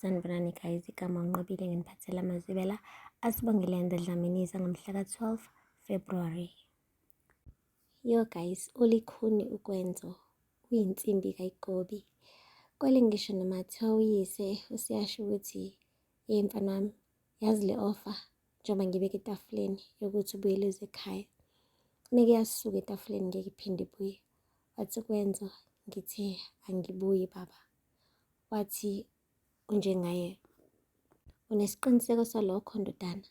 Sanibonani guys, igama uNqobile nginiphathela amazwibela asibongile and Dlamini ngomhla ka-12 February. Yo guys, ulikhuni ukwenzo, uyinsimbi kayigobi. Kwele ngisho noma kuthiwa uyise useyasho ukuthi, hey mfana wami, yazi le offer njengoba ngibeke etafuleni yokuthi ubuyele uze ekhaya. Meke yasuka etafuleni ngeke iphinde ibuye. Wathi kwenzo, ngithe angibuyi baba. Wathi unjengaye, unesiqiniseko salokho ndodana?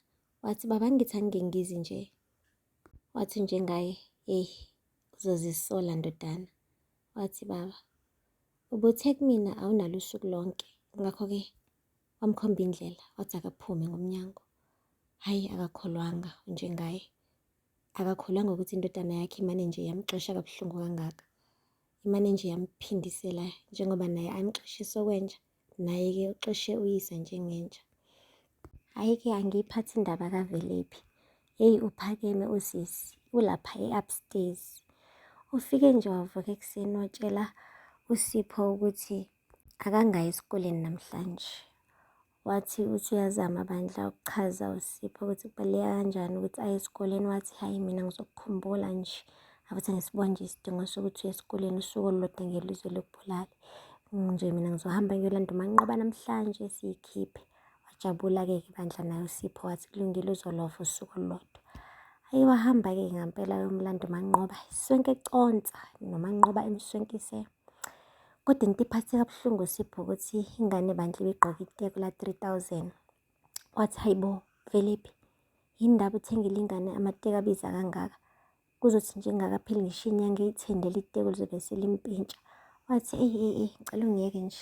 Wathi baba ngithi angingizi nje. Wathi njengaye, heyi uzozisola ndodana. Wathi baba, ubuthe kumina awunalo usuku lonke. Ngakho-ke wamkhomba indlela, wathi akaphume ngomnyango. Hhayi akakholwanga unjengaye. Akakholwanga ukuthi indodana yakhe imane nje yamxosha kabuhlungu kangaka. Imane nje yamphindisela njengoba naye amxoshisa okwenja, naye-ke uxoshe uyise njengenja. Hhayi-ke angiyiphathi indaba kaVelephi. Hheyi uphakeme usisi, ulapha e-upstairs. Ufike nje wavuka ekuseni watshela uSipho ukuthi akangayi esikoleni namhlanje. Wathi uthi uyazama bandla ukuchaza uSipho ukuthi kubaluleke kanjani ukuthi aye esikoleni. Wathi hhayi mina ngizokukhumbula nje. Abathi angisiboni nje isidingo sokuthi uye esikoleni usuku olulodwa ngeke luze lukubulale. Nje mina ngizohamba ngiyolanda uManqoba namhlanje siyikhiphe. Wajabula-ke ke bandla naye uSipho wathi kulungile uzolova usuku olulodwa. Hhayi wahamba-ke ngampela ayomlanda uManqoba. Iswenke econsa noManqoba emswenkise. Kodwa into iphathe kabuhlungu uSipho ukuthi ingane bandla ibigqoke iteki la-three thousand. Wathi hayi bo, Velephi, yini ndaba uthengele ingane amateki abiza kangaka? Kuzothi nje ingakapheli ngisho inyanga eyi-ten leli teki lizobe selimpintsha. Wathi eyi eyi eyi ngicela ungiyeke nje,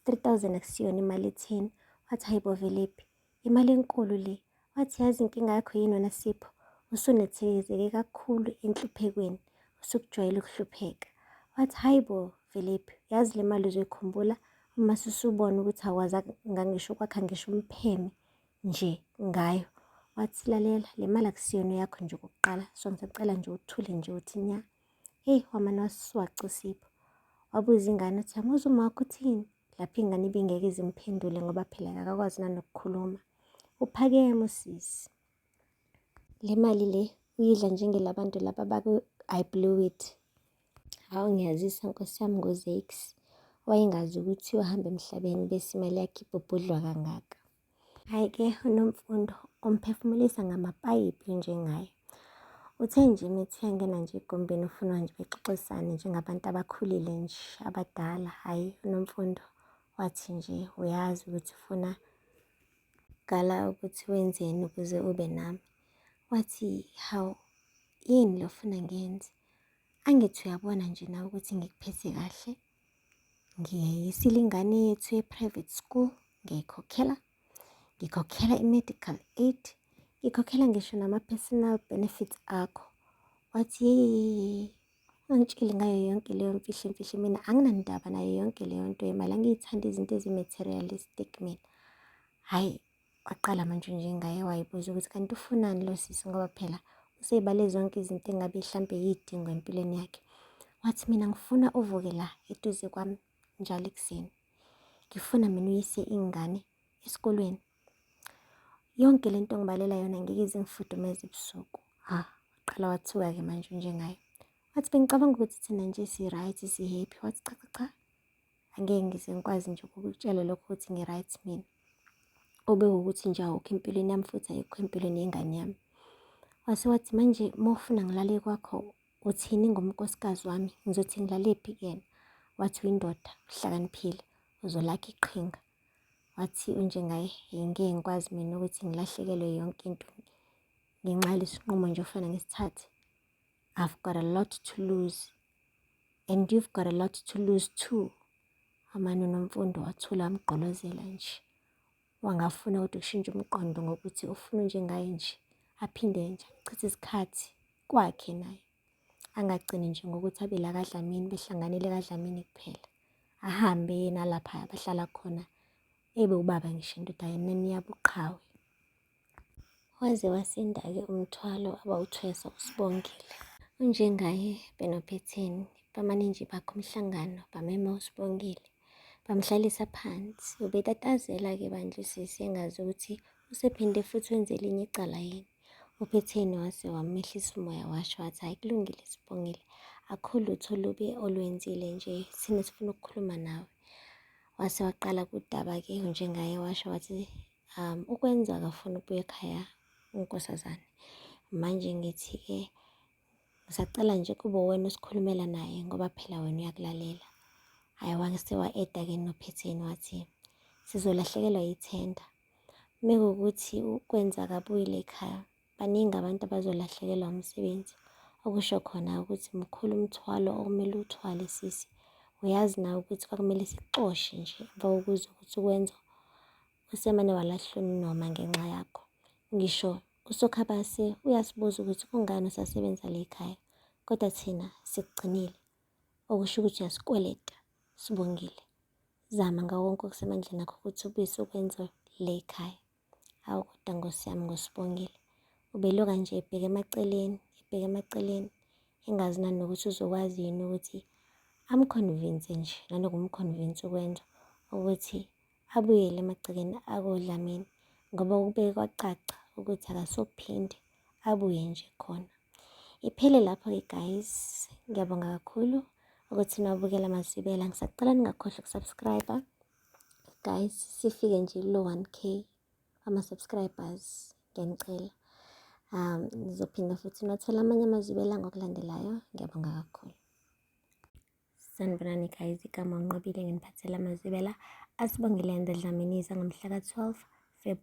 3000 akusiyona imali etheni. Wathi hayi bo Velephi, imali enkulu le. Wathi yazi inkinga yakho yini wena Sipho, usunethezeke kakhulu enhluphekweni, usukujwayele ukuhlupheka. Wathi hayi bo Velephi, yazi le mali uzoyikhumbula uma susubona ukuthi awukwazanga ngisho ukwakha ngisho umpheme nje ngayo. Wathi lalela, le mali akusiyona eyakho nje okokuqala, so ngisacela nje uthule nje uthi nya. Heyi wamane waswaca uSipho. Wabuza ingane uthi yamuzwa umama uthini? Lapho ingane ibingeke izimphendule ngoba phela akakwazi nanokukhuluma. Uphakeme usisi. Le mali le uyidla njengelabantu laba baku-I blew it. Hawu ngiyazisa nkosi yami ngoZakes. Wayengazi ukuthi uyohamba emhlabeni bese imali yakhe ibhubhudlwa kangaka. Hhayi-ke uNomfundo umphefumulisa ngamapayipi njengaye. Uthe nje imithi uyangena nje egumbini ufunwa nje bexoxisane njengabantu abakhulile nje abadala. Hhayi uNomfundo wathi nje uyazi ukuthi ufuna gala ukuthi wenzeni ukuze ube nami. Wathi hawu yini lo funa ngiyenze? Angithi uyabona nje nawe ukuthi ngikuphethe kahle. Ngiyayisile ingane yethu e-private school, ngiyayikhokhela. Ngikhokhela i-medical aid, ngikhokhela ngisho nama-personal benefits akho. Wathi yeyeyeye, ungangitsheli ngayo yonke leyo mfihlo mfihlo mina anginandaba nayo yonke leyo nto yemali, angiyithandi izinto ezi-materialistic mina. Hhayi, waqala manje njengaye wayibuza ukuthi kanti ufunani lo sisi ngoba phela useyibale zonke izinto engabe hlampe yidingo empilweni yakhe. Wathi mina ngifuna uvuke la eduze kwami njalo ekuseni. Ngifuna mina uyise ingane esikolweni. Yonke le nto ongibalela yona ngeke ize ingifudumeze ebusuku. Ha, waqala wathuka-ke manje njengaye. Wathi bengicabanga ukuthi thina nje si-right, si-happy. Wathi cha cha cha, angeke ngize ngikwazi nje ukukutshela lokho ukuthi ngi-right mina. Ube wukuthi nje awukho empilweni yami futhi ayikho empilweni yengane yami. Wase wathi manje uma ufuna ngilale kwakho uthini ngomkosikazi wami ngizothi ngilalephi kuyena? Wathi uyindoda uhlakaniphile uzolakha iqhinga. Wathi unjengaye ngeke ngikwazi mina ukuthi ngilahlekelwe yonke into ngenxa yalesinqumo nje ofana ngisithathe. I've got a lot to lose and you've got a lot to lose too. Amane uNomfundo wathula wamgqolozela nje. Wangafuna kodwa ukushintsha umqondo ngokuthi ufuna unjengaye nje aphinde nje achithe isikhathi kwakhe naye. Angagcini nje ngokuthi abe la kaDlamini behlanganele kaDlamini kuphela. Ahambe yena lapha abahlala khona ebe ubaba ngisho indoda yena niyabuqhawe. Waze wasinda-ke umthwalo abawuthwesa uSibongile. Unjengaye benoPhetheni bamane nje bakha umhlangano bamema uSibongile. Bamhlalisa phansi. Ubetatazela-ke bandla usisi engazi ukuthi usephinde futhi wenze elinye icala yini. Uphetheni wase wamehlisa umoya washo wathi hhayi kulungile Sibongile, akukho lutho olubi olwenzile nje, thina sifuna ukukhuluma nawe. Wase waqala kudaba-ke njengaye washo wathi ukwenza akafuni ukubuya ekhaya unkosazane. Manje ngithi-ke ngisacela nje kube wena osikhulumela naye ngoba phela wena uyakulalela. Hhayi wase wa-eda-ke nophetheni wathi sizolahlekelwa yithenda. Mekuwukuthi ukwenza akabuyile ekhaya, baningi abantu abazolahlekelwa umsebenzi. Okusho khona ukuthi mkhulu umthwalo okumele uwuthwale sisi. Uyazi nawe ukuthi kwakumele sikuxoshe nje emva kokuzwa ukuthi ukwenza usemane walahlwa unoma ngenxa yakho. Ngisho uSokhabase uyasibuza ukuthi kungani usasebenza la ekhaya, kodwa thina sikugcinile. Okusho ukuthi uyasikweleta, Sibongile. Zama ngawo wonke okusemandleni akho ukuthi ubuyise ukwenza le ekhaya. Hawu kodwa Nkosi yami ngoSibongile. Ubeloka nje ebheke emaceleni, ebheke emaceleni, engazi nanokuthi uzokwazi yini ukuthi amkhonvinse nje, nanokumkhonvinsa ukwenza ukuthi abuyele emagcekeni akoDlamini ngoba kubeke kwacaca ukuthi akasophinde abuye nje khona. Iphele lapho-ke guys, ngiyabonga kakhulu ukuthi nawubukela Mazibela. Ngisacela ningakhohlwa ukusubscribe guys, sifike nje kulo 1K ama-subscribers, ngiyanicela. Nizophinda futhi niwathole amanye amazwibela ngokulandelayo. Ngiyabonga kakhulu. Sanibonani guys, igama uNqobile nginiphathela amazwibela asibongile Yanda Dlamini ngomhla ka-12 February.